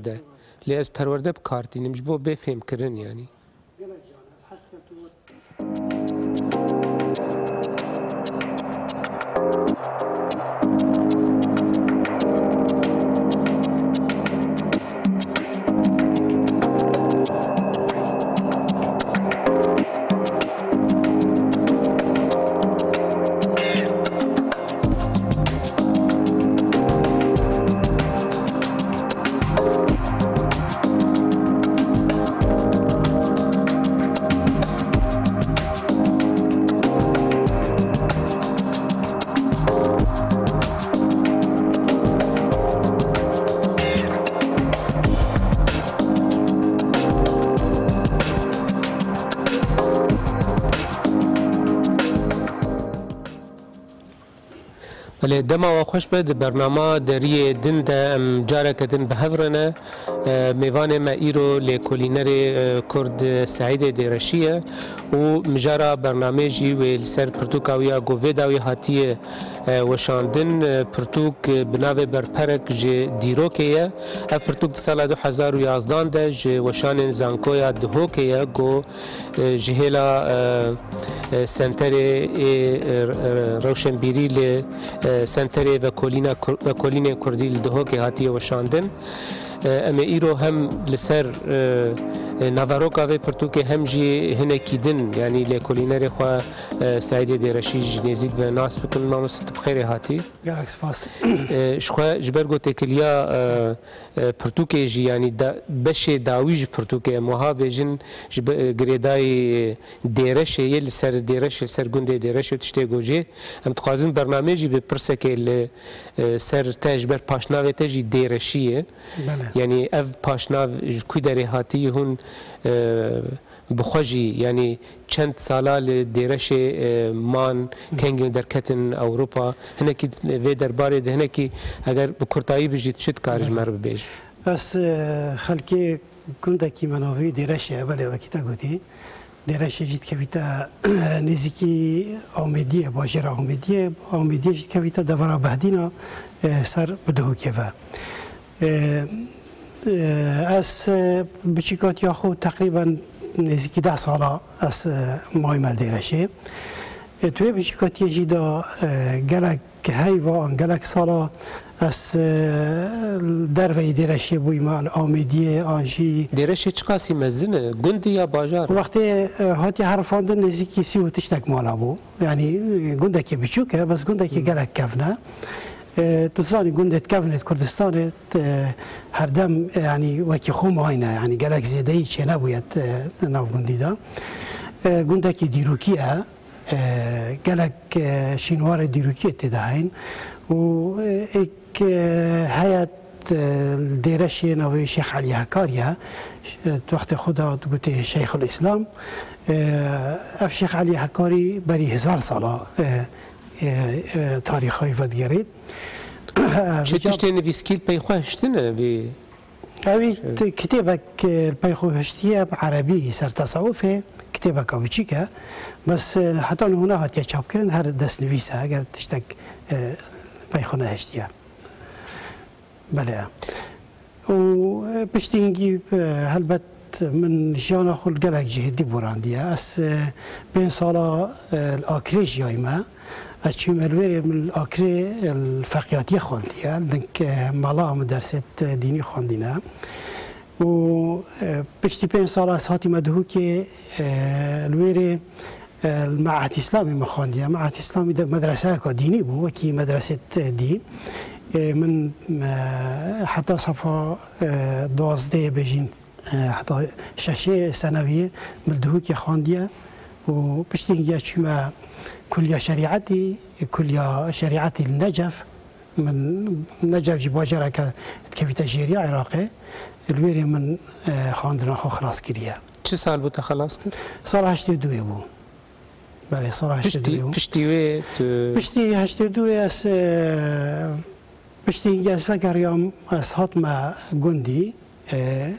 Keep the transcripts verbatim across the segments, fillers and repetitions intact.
de. Lê ez perwerde bi kar tînim ji bo bê fêmkirin, yanî. Belê, dema we xweş be, di bernama Deriyê Din de em careke din bi hev re ne. E, mêvanê me îro lêkolînerê, e, Kurd Seîdê Dêreşî ye û mijara bernameyê jî wê li ser pirtûka wî ya ku vê dawî hatiye, e, weşandin, e, pirtûk, e, bi navê Berperek ji Dîrokê ye. Ev pirtûk di sala du hezar û yazdan de ji weşanên Zankoya Dihokê ye ku e, ji hêla, e, e, senterê ê, e, e, rewşenbîrî li, e, senterê vekolîna Kur-, vekolînên Kurdî li Dihokê hatiye weşandin. E, em ê îro hem li ser, e, e, naveroka vê pirtûkê hem jî hinekî din, yanî lêkolînerê xwe, e, Seîdê Dêreşî ji nêzîk ve nas bikin. Mamoste, tu bi xêrê hatî. Gelek spas. E, ji xwe ji ber ku têkiliya, e, e, pirtûkê jî, yanî da-, beşê dawî ji pirtûkê, em wiha bêjin, ji be-, e, girêdayî Dêreşê yê, li ser Dêreşê, li ser gundê Dêreşê û tiştê ku jê. Em dixwazin bernameyê jî bi pirsekê li, e, ser te, ji ber paşnavê te jî Dêreşî ye. Belê. Yanî ev paşnav ji ku derê hatî, hûn, e, bi xwe jî, yanî çend sala li Dêreşê, e, man, Hı. kengî derketin Ewropa? Hinekî vê derbarê de, hinekî eger bi kurtayî bijî, tu çi dikarî ji me re bibêjî? Ez, e, xelkê gundekî me navê Dêreşê ye, belê, wekî te gotî. Dêreşê jî dikevîte nêzîkî Amêdiyê, bajêra Amêdiyê. Amêdiyê jî dikevîte devera Behdîna, e, ser bi Dihokê ve. E, e, ez, e, biçîkatiya xwe teqrîben nêzîkî deh sala ez, e, mayme Dêreşê. E, tu yê biçîkatiyê jî de, e, gelek heyva an gelek sala ez, e, derveyî Dêreşê bûyme, an Amêdiyê, an jî Dêreşê çiqasî mezin e? Gundî ya bajar? Wextê, e, hatiye herifandin nêzîkî sî û tiştek mala bû. Yanî, e, gundekî biçûk e, bes gundekî Hı. gelek kevn e. E, tu dizanî gundê kevnê Kurdistanê, e, herdem, e, yanî wekî xwe mayne, yanî gelek zêdeyî çênebûye, e, nav gundî de. E, gundekî dîrokî ye, e, gelek, e, şînwarê dîrokî tê de heyn. Û, e, êk, e, heye, e, Dêreşê navê Şêx Elî Hekarî ye. E, wextê xwe de digotê Şeyxul Îslam. E, ev Şêx Elî Hekarî berî hezar sala, e, e, e, tarîxa wî vedigerît. Çi Vêca tiştê nivîskî li pey xwe hiştine vî? Ewî Şey. t-, kitêbek, e, li pey xwe hiştiye bi erebî ser tesewufê, kitêbeka biçîk e. Bes, e, heta niha nehatiye çapkirin, her destnivîs e, eger tiştek, e, pey xwe nehiştiye. Belê. Û, e, piştî hingî, e, helbet min jiyana xwe li gelek cihê dî borandiye. Ez, e, pênc sala, e, li Akrê jiyayme. Ez çûme li wêrê, min li Akrê, e, li feqiyatiyê xwendiye. Li dink, e, mala min dersê dînî xwendîne. Û, e, piştî pênc sala ez hatîme Dihokê, e, li wêrê, e, li Me'et Îslamî min xwendiye. Me'et Îslamî de medreseyeka dînî bû, wekî medresê dî. E, min, e, heta sefa, e, duwazdehê bêjîn, e, heta şeşê senewiyê min li Dihokê xwendiye û piştî hingî ez çûme Kulliya Şerîetî, Kulliya Şerîetî li Necef. Min Necef jî bajareke dikevîte jêriya Iraqê. Li wêrê min, e, xwendina xwe xilas kiriye. Çi sal bû te xelas kir? Sala heştê duyê bû. Belê, sala heştê duyê bû. Piştî wê tu Piştî heştê duyê ez, e, piştî hingî ez vegeriyam, ez hatime gundî. E,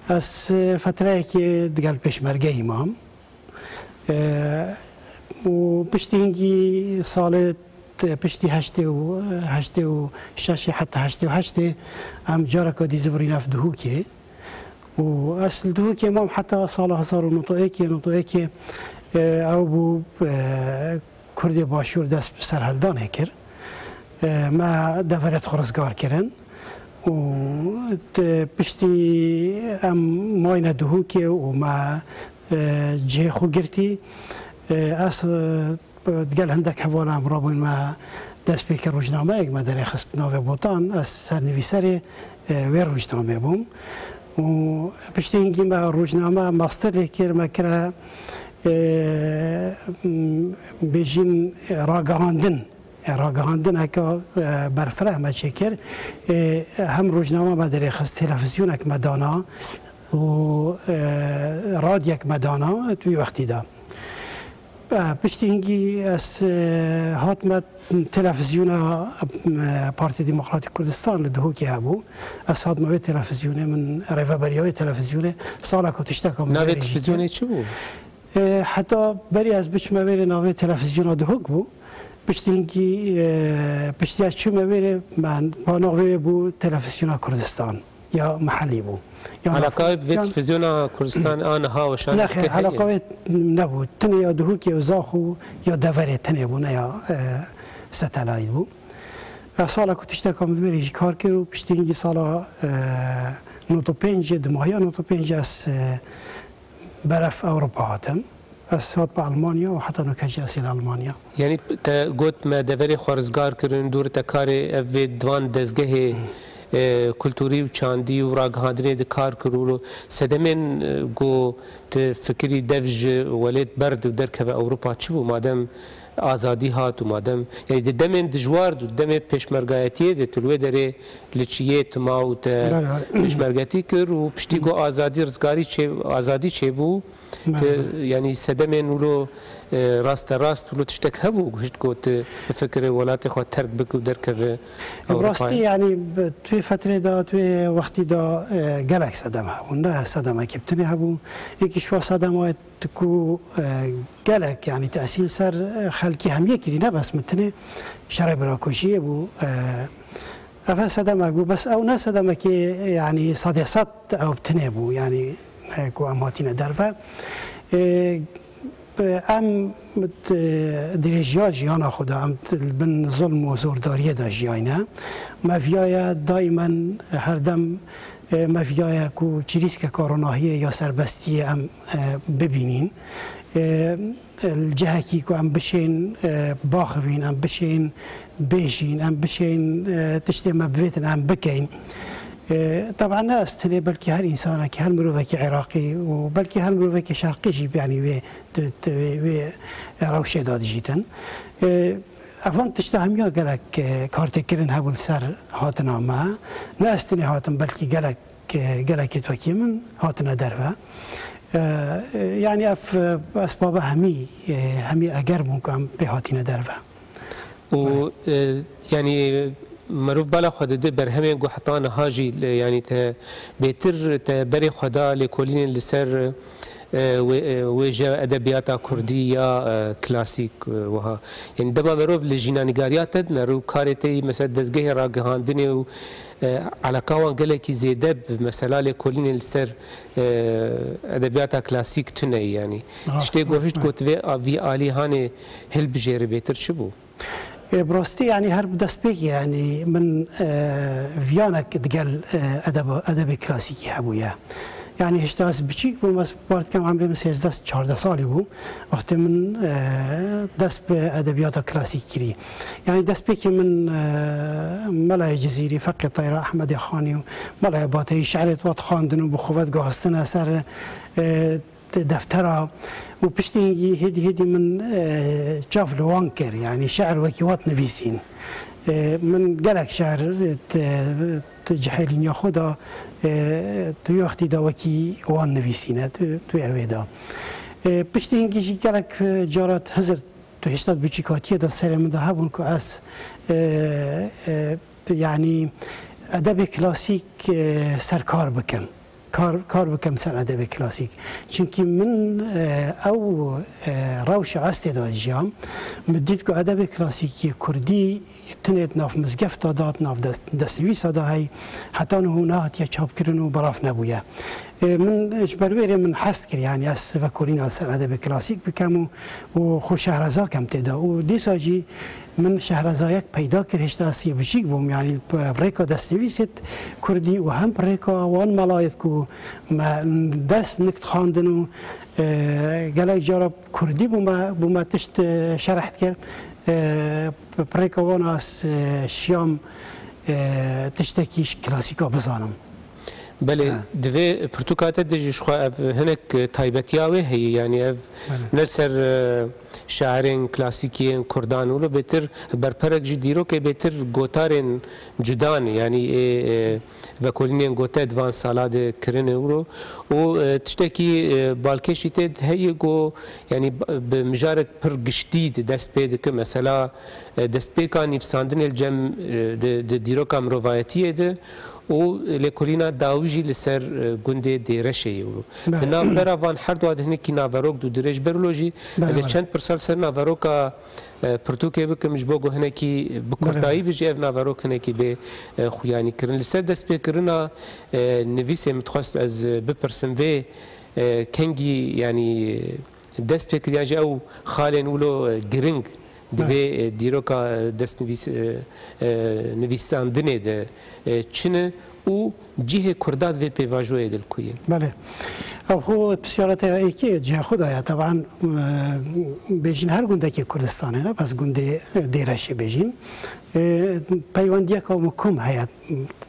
ez, e, fetreyekê digel pêşmergeyî mam. E, û piştî hingî salê te-, piştî heştê û, heştê û şeş heta heştê û heşt em careka dî zivirîne ev Duhokê. Û ez li Duhokê mam heta sala hezar û nod û yekê, nod û yekê, e, ew bû, e, Kurdê Başûr dest bi serhildanê kir. E, me deverê xwe rizgar kirin. Û te-, piştî em mayne Duhokê û me, e, cihê xwe girtî. E, ez, e, digel hindek hevala em rabûn me dest pê kir rojnameyek me derêxist bi navê Botan. Ez sernivîserê, e, wê rojnamê bûm. Û piştî hingî me rojname master lê kir, me kire, e, m-, bêjin ragihandin. E, ragihandineke, e, berfireh me çêkir. E, hem rojname me derêxist, televîzyonek me dana û, e, radyek me dana di wî wextî de. E, piştî hingî ez, e, hatime televîzyona, e, Partî Demokratîk Kurdistan li Duhokê hebû. Ez hatime wê televîzyonê, min rêveberiya wê televîzyonê sala ku tişteka min Navê wêrê jî kir. Televîzyonê çi bû? E, heta berî ez biçime wêrê navê televîzyona Duhok bû. Piştî hingî, e, piştî ez çime wêrê, me ba navê wê bû Televîzyona Kurdistan ya mihellî bû. Ya Eleqa wê bi vê yan televîzyona Kurdistan a niha weşanê Nexê, dike heye? Eleqa wê nebû. Tinê ya Duhokê û Zaxo ya deverê tinê bû, ne ya, e, satelayît bû. E, sala ku tişteka min wêrê jî kar kir û piştî hingî sala, e, nod û pêncê, dumahiya nod û pêncê ez, e, berev Ewropa hatim. Ez hatime Almanya û heta nûke jî ez ê li Almanya. Yanî te got me deverê xwe rizgar kirin, dûr te karê ev vê di van dezgehê, e, kulturî û çandî û ragihandinê de kar kir û sedemên, e, ku tu fikirî dev ji welêt berd û derkeve Ewropa çi bû? Madem azadî hat û madem, yanî di demên dijwar de, di demê pêşmergayetiyê de tu li wê derê li çiyê tu ma û te Belê, belê. pêşmergetî kir û piştî ku azadî rizgarî çê, azadî çêbû, Belê, Ti, belê. yanî sedemên wilo, e, raste rast wilo tiştek hebû, hişt ku ti bifikire welatê xwe terk bike û derkeve E, bi rastî, Ewropayê? yanî, bi, tu yê fetrê de, tu yê wextî de, e, gelek sedem hebûn. Ne sedemekê bi tinê hebû. Yekî ji va sedema tu ku, e, gelek, yanî tesîr ser, e, xelkî hemiyê kirî, ne bes min tinê şerê birakujiyê bû, e, Ev sedemek bû, bes ew ne sedemekê, yanî sedê sed ew tinê bû, yanî, e, ku em hatîne derve. E, em di dirêjiya jiyana xwe de, em di bin zilm û zordariyê de jiyayne. Me viyaye daimen her dem, e, me viyaye ku çirîskeka ronahiyê ya serbestiyê em, e, bibînîn. E, Li cihekî ku em bişên, e, baxivîn, em bişên bêjîn, em bişên, e, tiştê me bivêtin em bikeyn. E, teb'en ne ez tenê, belkî her însanekî, her mirovekî Iraqî û belkî her mirovekî Şerqî jî, yanî wê, tu, tu, wê, wê rewşê de dijîtin. E, evan tişta hemiya gelek, e, kartêkirin hebû li ser hatina me. Ne ez tenê hatim, belkî gelek e, gelekî wekî min hatine derve. E, e, yanî ev, e, esbaba hemî, e, hemî eger bûn ku em pê hatîne derve. Û, Belê. e, yanî merov bala xwe dide berhemên ku heta niha jî, e, yanî te bêtir te berê xwe da lêkolînên li ser, e, wê, e, wêje edebiyata kurdî ya, e, klasîk, e, wiha. Yanî dema merov li jînanîgariya te dinere û karê te yî, mesela dezgehê ragihandinê û E, elaka wan gelekî zêde bi mesela lêkolînên li ser, e, edebiyata klasîk tune ye, yanî. Rast, tiştê ku hişt rast. Got vê a-, vî alî hanê hilbijêre bêtir çi bû? E, bi rastî, yanî her bi destpêkê, yanî min, e, viyanek digel, e, edeba-, edebê klasîkî hebûye. Yanî hişta ez biçîk bûm, ez bar dikem emrê min sêzdeh çardeh salî bû. Wextê min, e, dest bi edebiyata klasîk kirî. Yanî destpêkê min, e, Melayê Cizîrî, Feqê Teyra, Ehmedê Xanî û Melayê Bateyî şi'rê di wa dixwendin û bi xwe ve diguhastine ser, e, de-, deftera û piştî hingî hêdî hêdî min, e, çav li wan kir. Yanî şi'r wekî wa dinivîsîn. E, min gelek şi'r, e, di, di cihê lînya xwe de, e, tu wê wextî de wekî wan nivîsîne, tu, tu wê ew ê de. E, piştî hingî jî gelek, e, cara hizir tu hişta di biçîkatiyê de serê min de hebûn ku ez, e, e, yanî edebê klasîk, e, serkar bikim. kar, kar bikim ser edebê klasîk. Çimkî min, e, ew, e, rewşa ez tê de jiyam. Min dît ku edebê klasîkî kurdî tenê di nav mizgefta de, di nav dest-, destnivîsa de hey, heta niho nehatiye çapkirin û belav nebûye. E, min ji ber wê rê min hest kir, yanî ez vekolîna li ser edebê klasîk bikem û, û xwe şehreza kem tê de. Û dîsa jî min şehrezayek peyda kir, hêşta ez yê biçîk bûm, yanî bi rêka destnivîsê kurdî û hem bi rêka wan melayêt ku me dest nik dixwandin û, e, gelek cara kurdî bû me, bû me tişt, e, şerh dikir. E, bi rêka wan ez, e, şiyam, e, tiştekî ji klasîka bizanim. Belê, Ha. Di vê pirtûka te de jî ji xwe ev hinek taybetiya wê heye, yanî ev Belê. Ne li ser, e, şairên klasîkî yên kurdan wilo bêtir berperek ji dîrokê bêtir gotarên cuda ne, yanî ê, e, vekolînên gote di van sala de kirine wilo û, e, tiştekî, e, balkêşî tê de heye ku, yanî b-, bi mijarek pir giştî de dest pê dike, mesela, e, destpêka nivîsandinê li cem, e, di, di dîroka mirovayetiyê de û lêkolîna dawî jî li ser, e, gundê Dêreşê ye. Belê. Di navbera van her dua de hinekî naverok dû dirêj ber wilo jî Belê, ez ê belê. çend pirsa li ser naveroka, e, pirtûkê bikim, ji bo ku hinekî bi Belê, kurtayî belê. bijî ev naverok hinekî bê, e, xuyanî kirin. Li ser destpêkirina, e, nivîsê min dixwest ez, e, bipirsim vê, e, kengî, yanî, e, dest pê kiriyan jî ew xalên wilo, e, giring di vê, Evet. e, dîroka, e, destnivîs-, e, e, nivîsandinê de, e, çi ne û cihê Kurda di vê pêvajoyê de li ku ye? Belê. Ew xwe pisyara te ya êkê cihê xwe daye. Teban, e, bêjin her gundekê Kurdistanê ne, bes gundê, e, Dêreşê bêjin. E, peywendiyeka mukim heye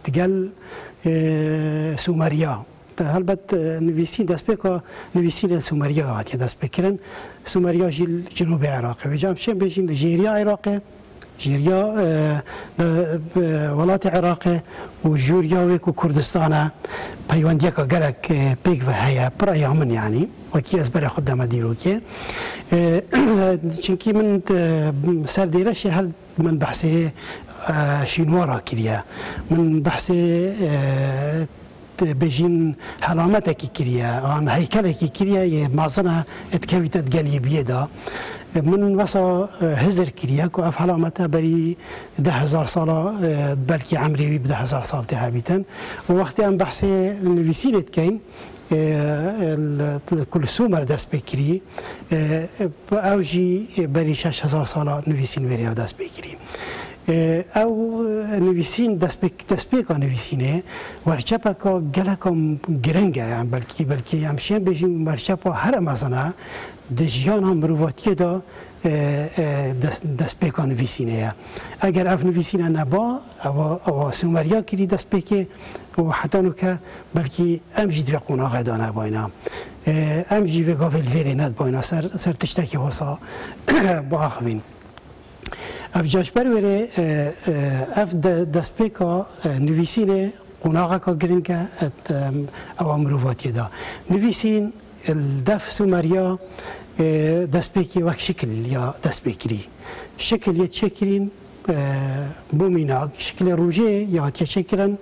digel, e, Sumeriya. Te helbet, e, nivîsîn, destpêka nivîsînên Sumeriya hatiye destpêkirin. Sumeriya jî li Cinûbê Iraqê. Vêca em şên bêjin li jêriya Iraqê, jêriya, e, de, e, welatê Iraqê û jûriya wê ku Kurdistan e, peywendiyeka gelek, e, pêk ve heye, pir ya min yanî. Wekî ez berê xwe deme dîrokê. E, çimkî min, e, ser Dêreşê hel Min behsê, e, şînwara kiriye. Min behsê, e, t-, bêjin helametekî kiriye, an heykelekî kiriye, yê mezin e, dikevîte di gel yê biyê de. E, min wesa, e, hizir kiriye ku ev helamete berî deh hezar sala, e, belkî emrê wî bi deh hezar sal tê hebîtin. Û wextê em behsê nivîsînê dikeyn, e, e, li, li ku li Sumer dest pê kirî, e, e, ew jî berî şeş hezar sala nivîsîn wê rê ya dest pê kirî. E, ew, e, nivîsîn destpêk-, destpêka nivîsînê werçepeka geleka m-, giring e, yani belkî, belkî em şên bêjin werçepa here mezin e di jiyana mirovatiyê de, e, e, dest-, destpêka nivîsînê ye. Eger ev nivîsîne neba, ewa, ewa Sumeriya kirî destpêkê û heta nûke belkî em jî di vê qonaxê de nebayna. E, em jî vê gavê li vêrê nedibayna ser, ser tiştekî wisa biaxivîn. Ev caşber wêrê, e, e, ev de, destpêka, e, nivîsînê qonaxeka giring e, et, em, ewa mirovatiyê de. Nivîsîn, e, li def Sumeriya, e, destpêkê wek şikil ya destpêkirî. Şikil yê çêkirîn, e, bû mînak, şikilê rojê ya hatiye çêkirin,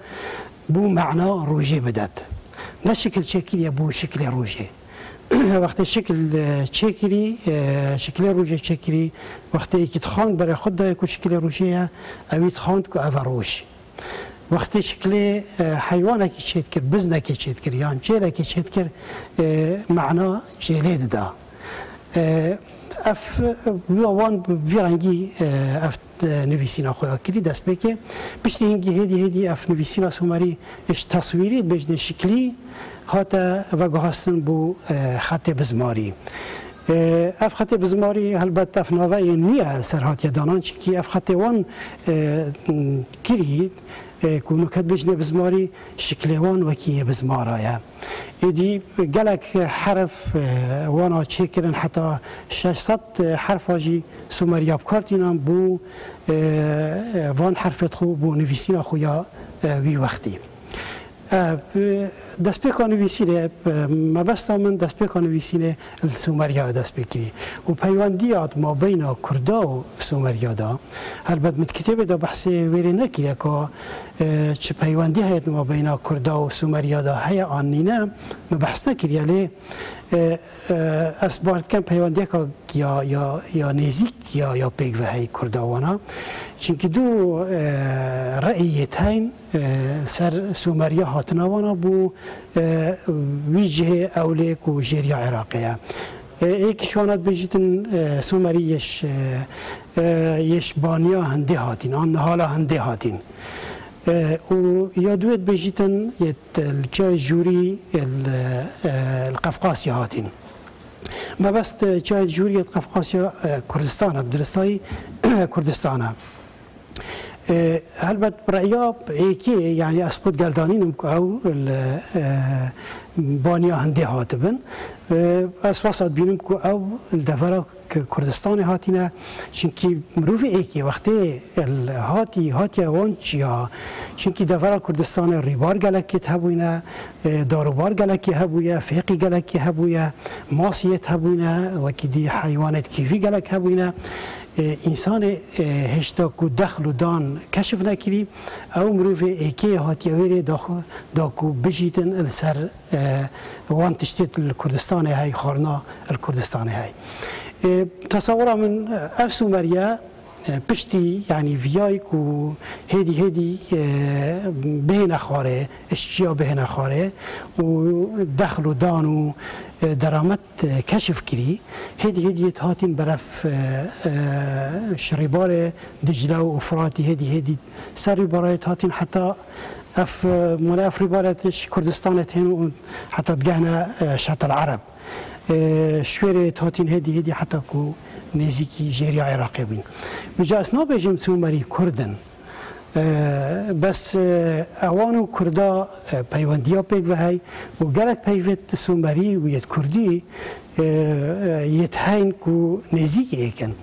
bû mena rojê bidet. Ne şikil çêkiriye bû şikilê rojê. Wextê şikil, e, çêkirî, e, şikilê rojê çêkirî, wextê yekî dixwand berê xwe dayê ku şikilê rojê ye, ewî dixwand ku ev e roj. Wextê şikilê, e, heywanekî çêdikir, biznekê çêdikir, yan çêlekê çêdikir, e, mena çêlê dida. E, ev, wan bi vî rengî, e, ev, e, nivîsîna xwe ya kirî destpêkê. Piştî hingî hêdî hêdî ev nivîsîna Sumerî ji teswîrî, dibêjinê şiklî, hate veguhastin bû, e, xetê bizmarî. E, ev xetê bizmarî helbet ev naveyê nû ye ser hatiye danan, çimkî ev xetê wan, e, kirî, e, ku nûke dibêjinê bizmarî, şiklê wan wekî yê bizmara ye. Êdî gelek herf, e, wana çêkirin, heta şeş sed herfa jî Sumeriya bi kar tînan bû, e, e, van herfê xwe bû nivîsîna xwe ya, e, wî wextî. E, bi destpêka nivîsînê, e, mebesta min destpêka nivîsînê li Someriya dest pê kirî. Û peywendiya di mabeyna Kurda û Someriya de, helbet min di kitêbê de behsê wê rê nekiriye ka, e, çi peywendî heye di mabeyna Kurda û Someriya de heye an nîne, min behs nekiriye. Lê, e, e, ez bawer dikim peywendiyeka ya, ya, ya nêzîk ya, ya pêk ve heye Kurda wana. Çimkî du, e, reyê yê teyn, e, ser Someriya hatina wana bû, e, wî cihê ewlêk û jêriya Iraqê ye. E, êk ji wana dibêjîtin, e, Somerî yê ji, e, e, yê ji baniya hindê hatîn, an nihala hindê hatîn. E, û ya duê dibêjîtin yê t-, li çiyayê Jûrî, e, li, e, li Qefqasya hatîn. Mebest, e, çiyayê Jûrî yê Qefqasya, e, Kurdistan e, bi diristayî Kurdistan e. E, helbet bi reya êkê, yanî ez xwe digeldanînim ku ew li, e, baniya hindê hatibin. E, ez wesa dibînim ku ew li devera K-, Kurdistanê hatine. Çimkî mirovê êkê wextê el hatî, hatiye wan çiya. Çimkî devera Kurdistanê rîbar gelekê hebûyne, e, darûbar gelekê hebûye, fêqî gelekê hebûye, masiyêt hebûyne, wekî dî heywanêt kîvî gelek hebûyne. E, însanê, e, hêşta ku dexl û dan keşif nekirî, ew mirovê êkê hatiye wê rê da xwe, da ku bijîtin li ser, e, wan tiştê li Kurdistanê hey, xwarina li Kurdistanê hey. E, tesewira min, e, ev Someriye, e, piştî, yanî viyayî ku hêdî hêdî, e, bihêne xwarê, ji çiya bihêne xwarê û dexl û dan û, e, deramet, e, keşif kirî. Hêdî hêdî yêt hatin berev, e, e, ji rîbarê Dicle û Firatî hêdî hêdî ser rîbarayê hatin heta ev, e, mane ev rîbarê ji Kurdistanê tên û heta digehne, e, Şet el Ereb. E, şwêrê hatin hêdî hêdî heta ku nêzîkî jêriya Iraqê bûn. Min ca ez nabêjim Somerî Kurd in. E, bes, e, ewan û Kurda, e, peywendiya pêk ve hey û gelek peyvêt Somerî û yêt Kurdî, e, e, yêt heyn ku nêzîkî êk in.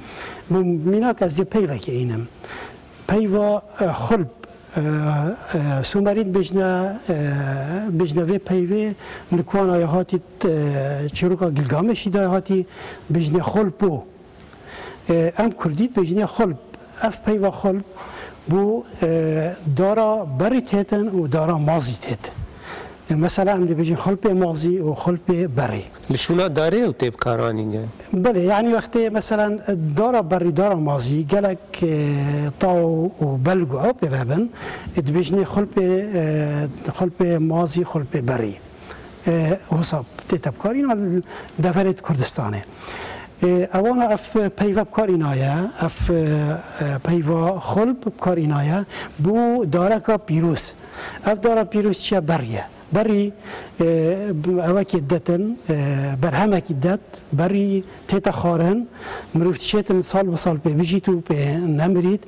Bo mînak ez dê peyvekê înim. Peyva, e, Xulp, e, e, Somerî dibêjne, e, bêjne vê peyvê, li ku wana ya hatî, e, çîroka Gilgamêşî de ya hatî, bêjne Xulpo. E, em Kurdî dibêjinê Xulp. Ev peyva Xulp bo, e, dara berî têtin û dara mazî têt. E, mesela em dibêjin Xulpê mazî û Xulpê berî. Li şûna darê ew tê bikaranîn? Belê, yanî wextê mesela dara berî, dara mazî gelek, e, taw û belg û ew pê ve bin, e, dibêjinê Xulpê, e, Xulpê mazî, Xulpê berî. E, hosab tête bikarîna li deverê Kurdistanê. E, ewana ev peyva bikarînaye, ev, e, e, peyva Xulp bikarînaye bo dareka pîroz. Ev dara pîroz çi ye? Berî ye. Berî, e, ewekî detin, e, berhemekî det, berî tête xwarin, mirov dişêtin sal bi sal pê bijît û pê nemirît.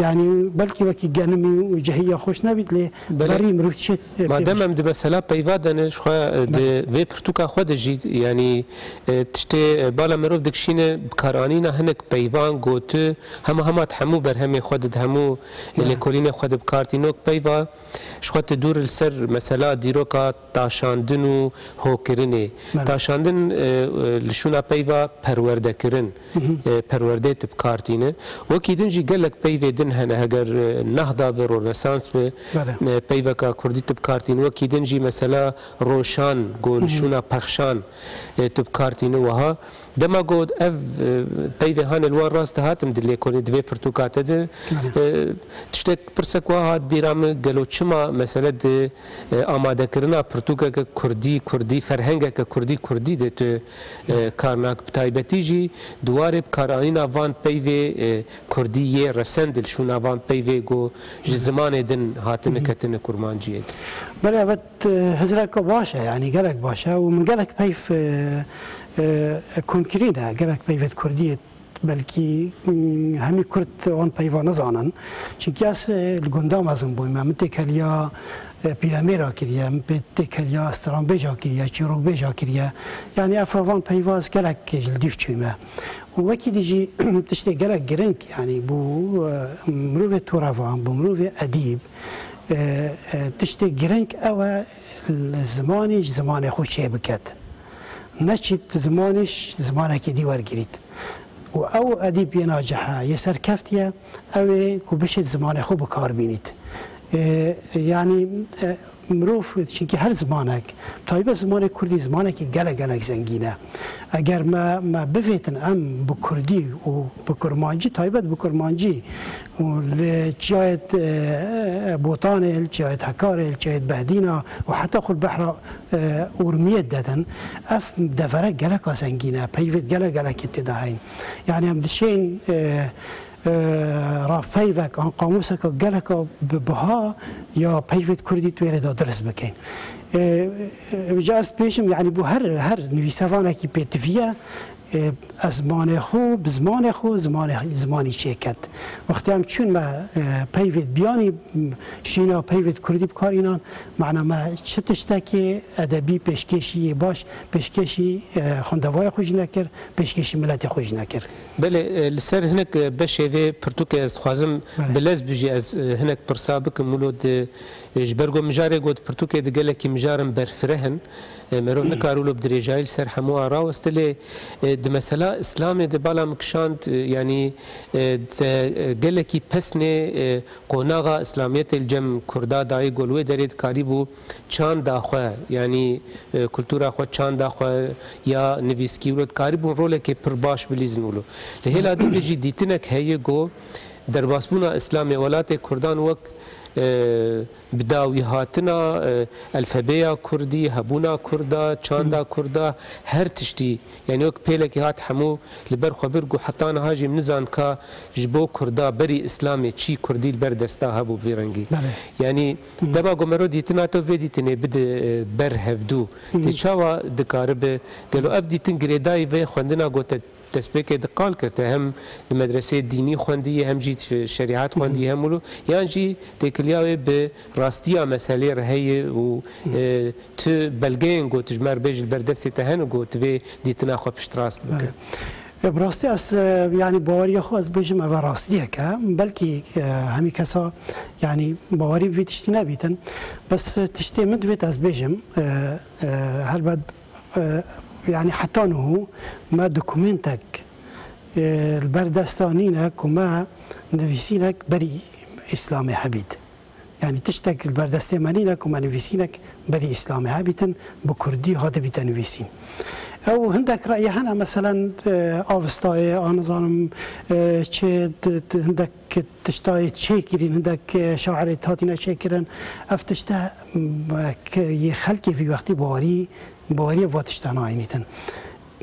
Yanî belkî wekî genimî û cehiya xweş nebît, lê Belê. Berî mirov dişêt, e, pê Madem bijît. Em di mesela peyva de ne, ji xwe, e, di Belê. Vê pirtûka xwe de jî, yanî, e, tiştê, e, bala mirov dikişîne, bikaranîna hinek peyvan, goti, hema hema di hemû berhemê xwe de, di hemû, e, Belê. Lêkolînê xwe de bikartînok peyva. Ji xwe tu dûr li ser mesela dîroka taşandin û hokirinê. Belê. Taşandin, e, e, li şûna peyva perwerdekirin, Hı hı. e, perwerdê tu bikartîne. Wekî din jî gelek peyvê din hene, heger, e, nehda bi, ronesans bi, Belê. e, peyveka kurdî tu bikartîn. Wekî din jî mesela roşan, go li Hı hı. şûna pexşan, e, tu bikartîne wiha. Dema got ev, e, peyvê hane li wan rast dihatim di lêkolê di vê pirtûka te de, Belê. e, tiştek pirsek wa hat bîra min, gelo çima mesele di, e, amadekirina pirtûkeke kurdî, kurdî, ferhengeke kurdî, kurdî de tu, e, kar nak? Bi taybetî jî di warê bikaranîna van peyvê, e, kurdî yê resen di li şûna van peyvê ku ji Belê. Zimanê din hatine Hı hı. ketine kurmanciyê de. Belê, evet, e, hizreka baş e, yanî gelek baş e û min gelek peyv, e, e, komkirî ne, gelek peyvêt kurdiyê belkî, mm, hemî Kurd wan peyva nizanin. Çimkî ez, e, li gunda mezin bûme. Min têkeliya, e, pîremêra kiriye, min pê têkeliya stranbêja kiriye, çîrokbêja kiriye. Yanî ev van peyva ez gelek ji li dîv çûme. Û wekî dî jî tiştê gelek giring, yanî bo, e, mirovê torevan, bo mirovê edîb, E, e, tiştê girîng ew e, zimanî ji zimanê xwe çêbiket. Neçît zimanî ji zimanekî dî wergirît. Û ew edîb yê nacihe, yê serkeftiye, ew ê ku bişêt zimanê xwe bi kar bînît. E, yanî, e, mirov, çinkî her zimanek, taybet zimanê kurdî zimanekî gelek gelek zengîn e. Eger me, me bivêtin em bi kurdî û bi kurmancî, taybet bi kurmancî û li çiyayê, e, Botanê, li çiyayê Hekarê, li çiyayê Behdîna û heta xwe li behra, e, Urmiyê dedin, ev devere geleka zengîn e, peyvêt gelek gelekê tê de heyîn. Yanî em diçên, e, e, rafpeyvek an qamûseka geleka bi biha ya peyvêt kurdî tu wêrê de dirist bikeyn. E, e, ca ez dibêjim, yanî bo her, her nivîsevanekî pêtivî ye, e, ez zimanê xwe, bi zimanê xwe, zimanê, zimanî çêket. Wextê em çûn me, e, peyvêt biyanî, m, şîna peyvêt kurdî bi kar înan, mana me çi tiştekê edebî pêşkêşî yê baş, pêşkêşî, e, xwendevaya xwe jî nekir, pêşkêşî miletê xwe jî nekir. Belê, e, li ser hinek, e, beşê vê pirtûkê ez dixwazim Belê. bi lez bijî ez, e, hinek pirsa bikim. Wilo di, e, ji ber ku mijarê got pirtûkê di gelekî mijarin berfireh in. E, merov nikare wilo bi dirêjayî li ser hemû a raweste lê, e, di mesela Îslamê de bala min kişand, e, yanî, e, te, e, gelekî pesnê, e, qonaxa Îslamiyetê li cem Kurda dayê ku li wê derê dikarîbû çanda xwe, yanî, e, kultura xwe, çanda xwe ya nivîskî wilo dikarîbûn rolekê pir baş bilîzin wilo. Li hêla din de jî dîtinek heye ku derbasbûna Îslamê welatê Kurdan wek, e, bi dawî hatina, e, elfebeya Kurdî, hebûna Kurda, çanda Kurda, her tiştî, yanî wek pêlekî hat hemû li ber xwe bir ku heta niha jî min nizan ka ji bo Kurda berî Îslamê çî Kurdî li ber desta hebû bi vî rengî. Belê. Yanî dema ku mero dîtina te vê dîtinê bide, e, ber hevdû, tê çawa dikaribe? Gelo ev dîtin girêdayî vê xwendina ku te destpêkê de qal kir, te hem li medreseyê dînî xwendiye, hem jî şerîet xwendiye, hem wilo, yan jî têkiliya wê bi rastiya meselê re heye û, e, tu belgeyên ku tu ji me re bêjî li ber destê te hene ku tu vê dîtina xwe piştrast bike? Belê. E, bi rastî ez, e, yanî baweriya xwe ez bêjim, ev rastiyek e. Belkî, e, hemî kesa, yanî bawerî vî tiştî nebîtin. Bes, e, tiştê min divêt ez bêjim, e, e, helbet, e, yanî heta niho me dokumentek, e, li ber desta nîne ku me nivîsînek berî Îslamê hebît. Yanî tiştek li ber destê me nîne ku me nivîsînek berî Îslamê hebîtin, bi kurdî hatibîte nivîsîn. Ew hindek reyê hene, meselen, e, Avistayê, a nizanim, e, çê di, di, hindek tiştayê çêkirîn, hindek, e, şairê hatine çêkirin. Ev tişte, m, ke yê xelkê vî wextî bawerî, baweriya va tişta nayînîtin.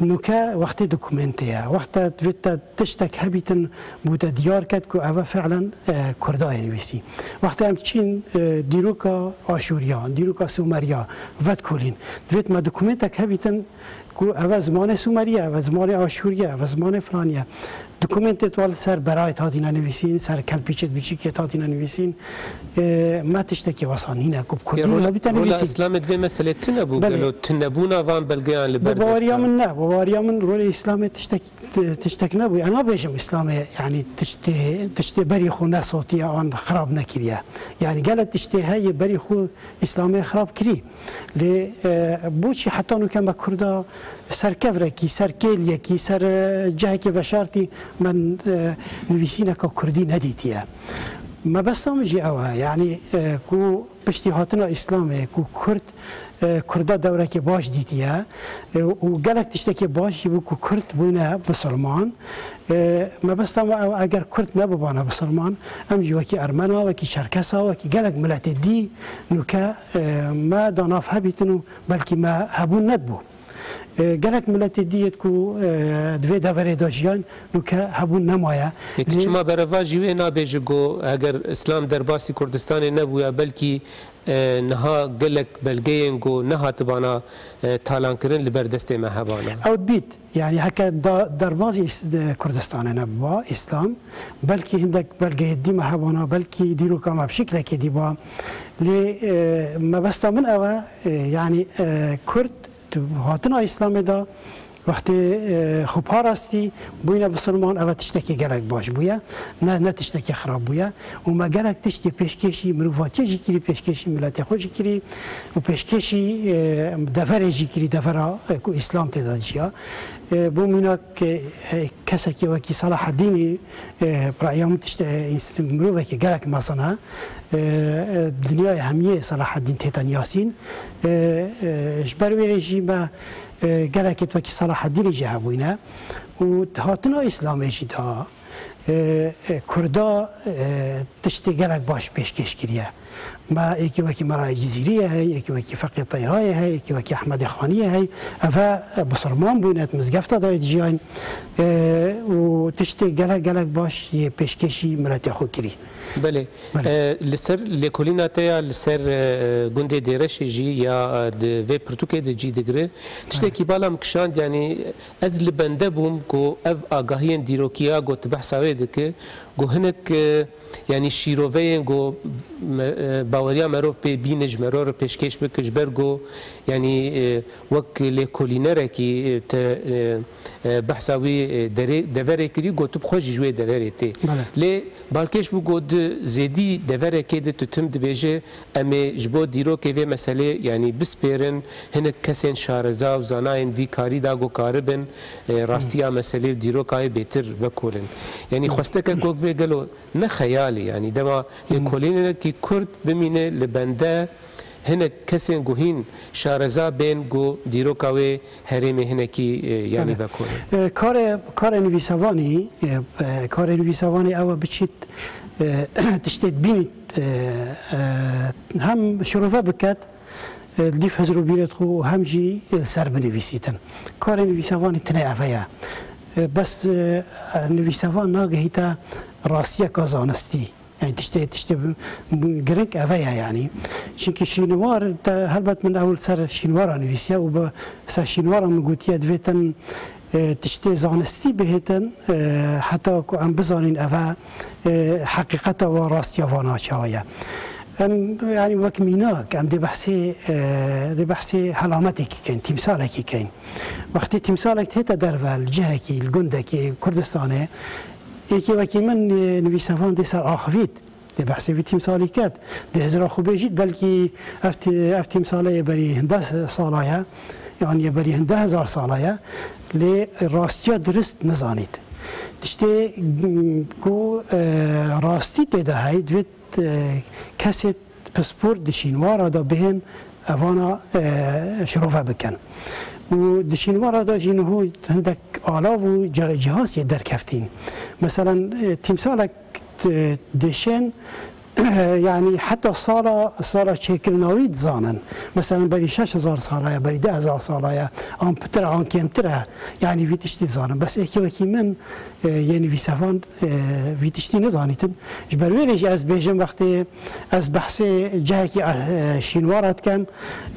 Nûke wextê dokumentê ye. Wexta divê te tiştek hebîtin bû te diyar ket ku eve fiilen, e, Kurda yê nivîsî. Wexta em çîn, e, dîroka Aşûriya, dîroka Sumeriya, vedkolîn. Divêt me dokumentek hebîtin ku eve zimanê Sumerî ye, eve zimanê Aşûrî ye, eve zimanê filanî ye. Dokumentê tu li ser berayê hatine nivîsîn, ser kelpîçê biçîkê hatine nivîsîn. E, me tiştekî wesa nîne ku bi kurdî Rola, hebîte rola nivîsîn. Îslamê di vê meselê tune bû. Belê. Gelo tunebûna van belgeyan li ber dest te? Bi baweriya min ne. Bi baweriya min rolê Îslamê tiştek, tiştek nebû. Ez nabêjim Îslamê, yanî tiştê, tiştê berî xwe nesotiye an xirab nekiriye. Yanî gelek tiştê heye berî xwe Îslamê xirab kirî. Lê, e, boçî heta nûke me Kurda ser kevrekî, ser kêliyekî, ser, e, cihekî veşartî me, e, nivîsîneka Kurdî nedîtiye? Mebesta min jî ew e, yanî, e, ku piştî hatina Îslamê ku Kurd, e, Kurda dewrekê baş dîtiye, e, û gelek tiştekê baş jî bû ku Kurd bûne bisilman. E, mebesta me ew, eger Kurd nebibana bisilman, em jî wekî Ermena, wekî Çerkesa, wekî gelek miletê dî nûke, e, me da nav hebîtin û belkî me hebûn nedibû. E, gelek miletê dî yêt ku, e, di vê deverê de jiyan, nûke hebûn nemaye. Yê tu Lê çima berevajî wê nabêjî ku eger Îslam derbasî Kurdistanê nebûya, belkî, e, niha gelek belgeyên ku nehatibana, e, talankirin li ber destê me hebana? Ew dibît, yanî heke da, derbazî Îs-, de Kurdistanê nebiba, Îslam, belkî hindek belgeyê dî me hebana, belkî dîroka me bi şiklekê dî ba. Lê, e, mebesta min ew e, e, yanî, e, Kurd di hatina Îslamê de Wextê, e, xwe parastî, bûyîne bisilman, eve tiştekî gelek baş bûye, ne, ne tiştekî xirab bûye. Û me gelek tiştê pêşkêşî mirovatiye jî kirî, pêşkêşî miletê xwe jî kirî û pêşkêşî, e, deverê jî kirî, devera, e, ku Îslam tê de ciya. E, bo mînak, e, e, kesekî wekî Selahaddînî, e, bi reya min tiştê, e, înst-, mirovekî gelek mezin e. E, e, dinyayê hemiyê Selahaddîn tête niyasîn. E, e, ji ber wê rê jî me, e, gelekê wekî Selahaddînê jî hebûyne û hatina Îslamê jî da, e, e, Kurda, e, tiştê gelek baş pêşkêş kiriye. Me êkî wekî Melayê Cizîriyê hey, êkî wekî Feqê Teyrayê hey, êkî wekî Ehmedê Xaniyê hey. Eve, e, bisilman bûyne, di mizgefta de dijiyayîn, e, û tiştê gelek gelek baş yê pêşkêşî miletê xwe kirî. Belê. Belê. E, li ser lêkolîna te ya li ser, e, gundê Dêreşê jî ya, e, di vê pirtûkê de cî digire. Tiştekî bala min kişand, yanî ez li bende bûm ku ev agahiyên dîrokî ya ku tu behsa wê dike, ku hinek, e, yanî şîroveyên ku me, e, baweriya merov pê bîne ji merov re pêşkêş bike, ji ber ku yanî, e, wek lêkolînerekî, e, te, e, e, behsa wî, e, derê, deverê kirî, got tu bi xwe jî ji wê deverê tê. Belê. Lê balkêş bû got di zêdî deverekê de tu tim dibêje, em ê ji bo dîrokê vê meselê, yanî bispêrin hinek kesên şareza û zanayên vî karî da ku karibin, e, rastiya meselê û dîroka wê bêtir vekolin. Yanî xwesteke ku vê gelo ne xeyalê, yanî dema lêkolînekî Kurd bimîne li bende hinek kesên guhîn şareza bên ku dîroka wê herêmê hinekî, e, yanî Belê. Vekolin. E, karê, karê nivîsevanî, e, e, karê nivîsevanî ew e biçît, e, tiştê dibînît, e, e, hem şirove biket, e, dîf hizir û bîret xwe û hem jî li ser binivîsîtin. Karê nivîsevanî tinê eve ye. E, bes, e, nivîsevan nagihîte rastiyeka zanistî. Yani tiştê, tiştê bi-, bi-, giring eve ye yani. Çünkü şînwar, te, helbet min ew li ser şînwara nivîsiye û bi ser şînwara min gotiye, divêtin, e, tiştê zanistî bihêtin, e, heta ku em bizanîn eve, e, heqîqeta wa, rastiya vana çawa ye. Em, yani wek mînak, em dê behsê, e, dê behsê helametekî kein, tîmsalekî kein. Wextê tîmsalek tête derve, li cihekî, li gundekî Kurdistanê, êkê wekî min, e, nivîsevan dê ser axivît. Dê behsê vî tîmsalî ket. Dê hizra xwe bêjît, belkî ev tî-, ev tîmsale yê berî hinde sala ye, yan yê berî hinde hezar sala ye. Lê rastiya dirist nizanît. Tiştê, mm, ku, e, rastî tê de hey, divêt, e, kesê pispor di şînwara de bihên evana, e, şirove bikin. Û di şînwara de jî niho hindek alav û ca-, cihaz yê derkeftîn. Meselen, e, tîmsalek t-, dişên, yani heta sala, sala çêkirina wî dizanin. Meselen, berî şeş hezar sala ye, berî deh hezar sala ye, an pitir e, an kêmtir e. Yani vî tiştî dizanin. Bes êkê wekî min, e, yê nivîsevan, e, vî tiştî nizanîtin. Ji ber wê rê jî ez bêjim, wextê ez behsê cihekî, e, şînwara dikem,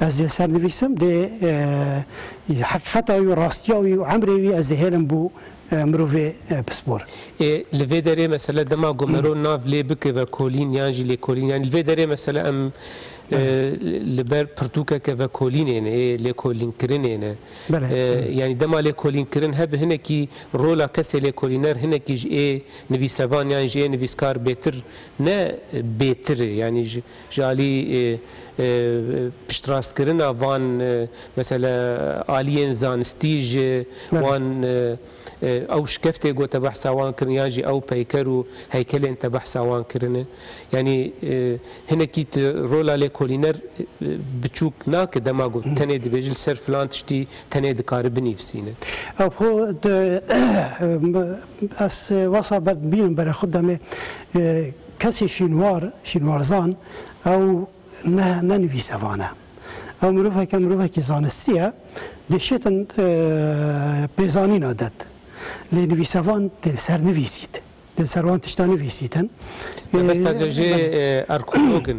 ez dê ser nivîsim, dê, e, heqîqeta wî û rastiya wî û emrê wî ez dê hêlim bo e, mirovê, e, pispor. Ê, li vê derê mesela dema ku mero nav lê bike vekolîn yan jî lêkolîn, yani li vê derê mesela em, e, Evet. li ber pirtûkeke vekolînê ne, ê lêkolînkirinê ne. Belê. E, yani dema lêkolînkirin hebe hinekî rola kesê lêkolîner hinekî ji ê nivîsevan yan ji ê nivîskar bêtir ne bêtir e. Yani ji, ji alî, e, e, piştrastkirina van, e, mesela aliyên zanistî ji Belê. wan, e, e, ew şikeftê ku te behsa wan kirin, yan jî ew peyker û heykelên te behsa wan kirine. Yanî, e, hinekî tu rola lêkolîner, e, biçûk nake dema ku tenê dibêje li ser filan tiştî tenê dikare binivîsîne. Ew xwe di, ez wesa ber bînim berê xwe demê, e, kesê şînwar, şînwarzan, ew ne, ne nivîsevan e. Ew miroveke, mirovekî zanistî ye. Dê şêtin, e, pêzanîna det. Lê nivîsevan dê ser nivîsît. Dê ser wan tişta nivîsîtin. Mebesta E, jê, belê. e, arkeolog in,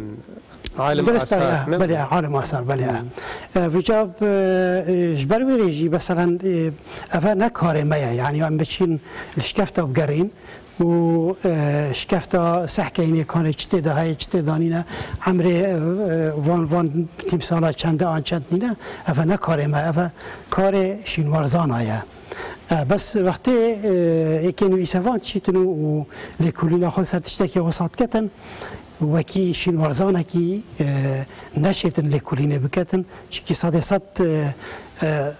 alim Dirist e, asar, ya, ne? Belê, alim asar, belê, ya. Hmm. E, vêca, e, e, ji ber wê rê jî, meselen, e, eve ne karê me ye. Yani, em biçîn li şikefta bigerîn, û, e, şikefta sehkeyînê kanê çi tê de heye, çi tê de nîne, emrê, e, van, van tîmsala çende an çend nîne, eve ne karê me, eve karê şînwarzana ye. E, bes wextê, e, êkê nivîsevan çîtin û, û lêkolîna xwe ser tiştekê wisa diketin, wekî şînwarzanekî, e, neşêtin lêkolînê biketin, çikî sedê sed, e, e,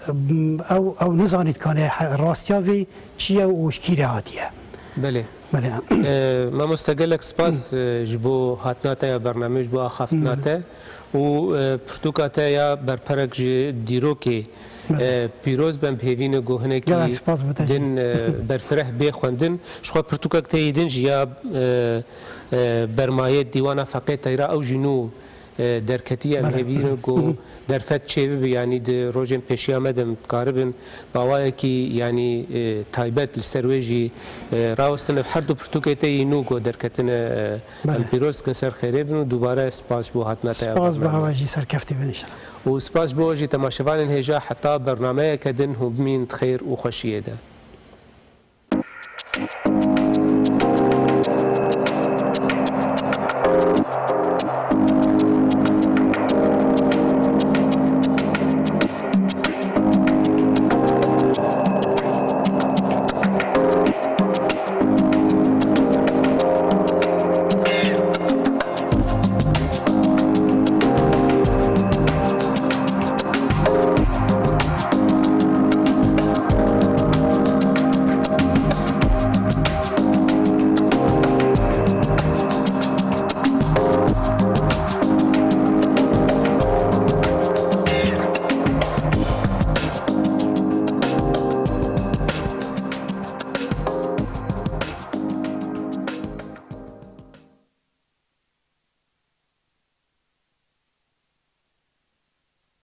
ew, ew nizanît kanê he-, rastiya vê çi ye û ji kî re hatiye. Belê. Belê. E, mamoste, gelek spas, e, ji bo hatina te ya bernameyê, ji bo axaftina Belê. te û, e, pirtûka te ya berperek ji dîrokê, Belê. e, pîroz be, em bi hêvî ne ku hinekî Gelek spas bo te jî. din, e, berfireh bê xwendin. Ji xwe pirtûkek te yê din jî ya, e, e, bermayê Dîwana Feqê Teyra, ew jî nû e, derketiye, em Belê. hêvî ne ku derfet çêbibe, yanî di rojên pêşiya me de em dikaribin bi awayekî, yanî, e, taybet li ser wê jî, e, rawestin. Ev her du pirtûkê te yî nû ku derketine, e, em Belê. pîroz dikin, ser xêrê bin û dubare spas ji bo hatina te ya Spas bi bernameyê. hewa jî, serkeftî bin înşallah. Û spas ji bo jî temaşevanên hêja heta bernameyeke din hûn bimîn di xêr û xweşiyê de.